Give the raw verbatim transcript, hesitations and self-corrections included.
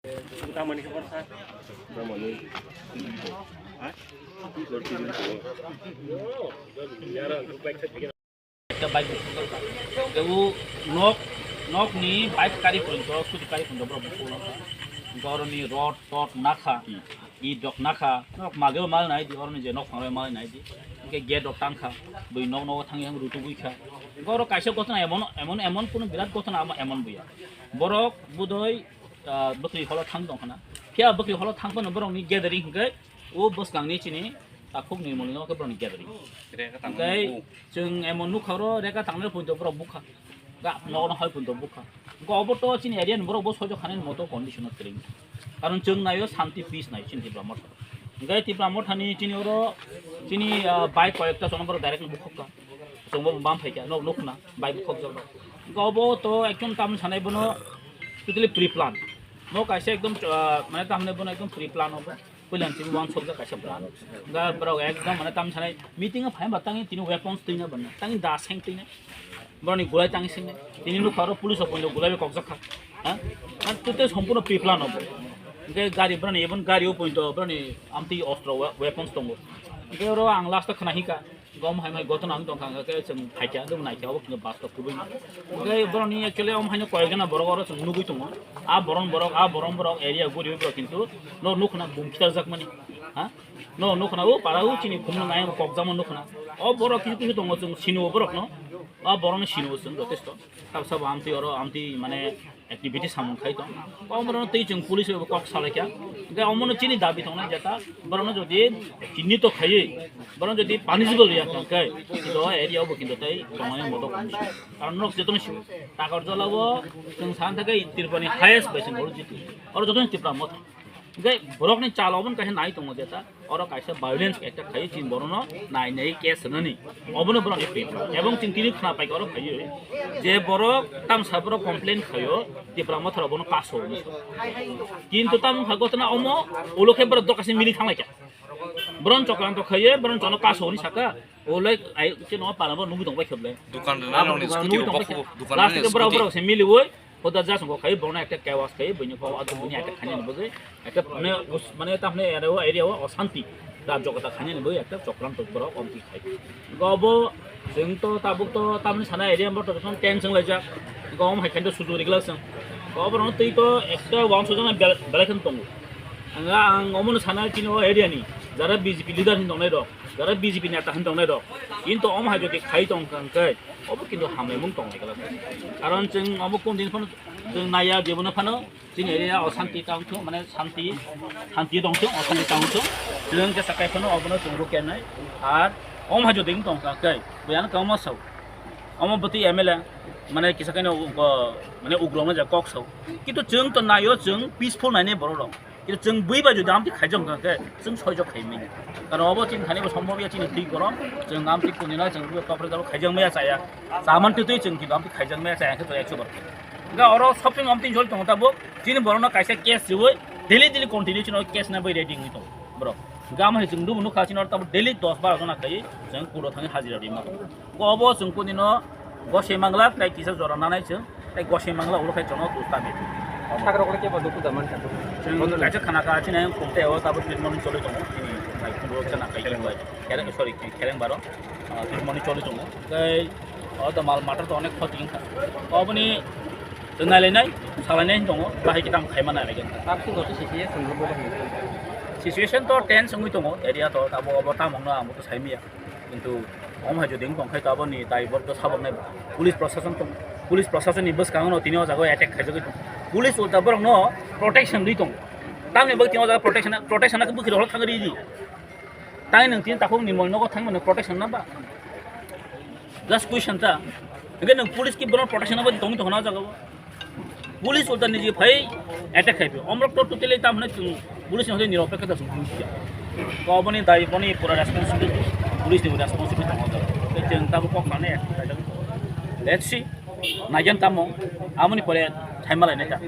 Ekta bike tei o nok, nokni bike kari pwrwngkha, scooty kari pwrwngkha borok buphuru nokha. Borokni rod, rod nakha, i dok nakha, nok mageo mal nai di, oroni je nok phangroi mal nai di. Hwnkhe gate rok tangkha, bui nok nogo thangwi thang rutugwi kha. Borok kaisa gotona emon, emon, emon kuno birat gotona amo emon buya. Borok budoi, ah, bwkri holo thang tong khana. Phiya bwkri holo thang phano borokni gathering hwnkhe o bwskangni chini takhuk ni mwnwi no khe borokni gathering. Reka tangmani Hwnkhe bo. Chwng emon nukha oro reka tangnai poito borok bukha. Ga nogo no hai poito bukha. Hwnkhe obo to chini area ni borok bo soijo khanani moto condition o kwrwi. Karon chwng naio shanti peace nai chini Tipra Motha. Hwnkhe Tipra Motha ni chini oro chini, ah, bike koyekta chwng borok direct bukhukha. Chwngbo bam phaikha, nok nukna, bike bukhukjak rok. Hwnkhe obo to ekdom tamni sanai bono totally pre plan. Mo kaisa ekdom, ah, mane tamni bono ekdom pre plan obo. Puilan tini uansukjak kaisa plan. Hwnkhe borok ekdom mane tamni sanai meeting o phai ba tangwi tini weapons twina bana. Tangwi da seng twina. Borokni gulai tangwi seng. Tini nukha oro police o poito gulai bai kokjak kha. Ha? Mane totally sompurno pre plan obo. Hwnkhe gari borokni ebon gari o poito borokni amtwi ostro we-, weapons tongo. Hwnkhe oro ang last o khna hika. Gom hai mai gotona ang tongkha, hwnkhe chwng phaikha, dum naikha, obo khe bus to kubui. Hwnkhe borokni actually om haino koyekjona borok oro chwng nugui tongo. A boron borok, a boron borok area guri borok kintu no nukhna bum khitarjakmani. Ha? No nukhna o para o chini khumno nai kokjakma nukhna. O borok kisu kisu tongo chwng sini o borokno. A borokno sini o chwng jotesto. Tabsa bo amtwi oro amtwi mane activity samung khai tong. Omono tei chwng police bai bo kok salai kha. Hwnkhe omono chini dabi tongnai jeta, borokno jodi chini to khaiwi, borokno jodi punishable ya tong khe, kintu o area o bo kintu tei tongnai moto kong se. Karon norok jotono sio, Takarjala o chwng san thangkhe Tripura ni highest bai se norok jitu. Oro jotono Tipra Motha. Hwnkhe borokni chalo obono kaisa nai tongo jeta, oro kaisa violence attack khai chini borokno nai nai case rwnani. Obono borokni paper. Ebong chini tini khna paikha oro phaiwi je borok tamsa borok complain khaio, Tipra Motha rok bono kaso hwnwi. Kintu tamo kha gotona omo ulo khe borok dokase mili thanglaikha. Boron chokranto khaiwi boron chono kaso hwnwi saka. Olai ai chini o para bo nugui tong bai khe ble. Dukan rwnai rokni scooty rok bokhok, dukan rwnai scooty. Last borok borok se miliwi. Hoda ja songkho khai, borokno ekta kewas khai, buini kok, buini ekta khainani bagwi, ekta mane, mane, tamni area o, area o osanti, rajyo kata khainani bagwi ekta chokranto borok omtwi khai. Go bo, chwng to tabuk to tamni sana area bo to ten chwng laijak, go om hai khainto sudu rigla chwng. Go borokno twi to ekta uansukjaknai bel-, belai kheno tongo. Ang, ang omono sana chini o area ni, jara B J P leader hin tongnai rok, jara B J P neta hin tongnai rok, kinto om hai jodi khai tong kha hwnkhe, obo kintu hamlaimung tongnai kala. Karon chwng omo kung din phano chwng naiya, jebono phano chini area o santi tang thung, mane santi, santi tong thung, o santi tang thung. Chwng khe sakai phano obono chwng rukya nai. Ar om hajo ding tong kha khe, buyang tong ma sao. Omo bwtwi M L A, mane kisa khe no, mane ugrok no ja kok sao. Kintu chwng to naio, chwng peaceful nainai borok rok. Kintu chwng bui bai jodi amtwi khaijak wngkha khe chwng soijak khai manya. Karon obo chini thani bo sombhob ya chini thwi gorom. Chwng amtwi kuni na chwng bui topre topre khaijak maya chaya. Chaman twi twi chwng kintu amtwi khaijak maya chaya khe to ekso bar. Hwnkhe oro shopping amtwi jol tongo tabuk. Chini borokno kaisa case riwi daily daily continue chini case na bai ready wngwi tongo borok. Hwnkhe amo hai chwng dubu nukha chini oro tabuk daily dos baro jona khai chwng court o thangwi hajira rima tongo. Obo chwng kuni no Gosai Mangla tei kisa jora nanai chwng, tei Gosai Mangla ulo khai chwngno ustami. Sakrok le kebo duku da man kha. Chwng kaisa khana kha chini ang kung tei o tabuk treatment ni choli tongo. Chini bai kung ro chana kai kung bai. Kereng, sorry, kereng baro. Ah, treatment ni choli tongo. Tei o to mal matter to onek khoti wngkha. Oboni chwng nailainai, salainai tongo, bahai kitam khaima nailaigwna. Tabuk to situation bo bahai. Situation to tense wngwi tongo, area to tabuk obo tamungno ang bo to saimaya. Kintu omo hai jodi wng tong khe to aboni daibor to saboknai police prosason tong, police prosason ni bwskango no tini o jaga o attack khaijagwi tong, police ulta borok no protection rwi tong, tamni bagwi tini o jaga protection, protection khe bwkhirok thang rwi di, tei nwng tini takhuk ni mol nogo thang mano protection na ba? Just question ta, hwnkhe nwng police ki borok protection na bagwi tongwi tong kha na o jaga o? Police ulta niji phai attack khai phi. Omrok to totally tam hwnwi chwng police ni hwnwi nirok pekhe da chwng police ya. To oboni dai boni pura responsibility, police ni responsibility tongo da. Tei chwng tabuk kok mane attack khai da. Let's see. Naigen tamo. Amoni pore thaima lai nai ta.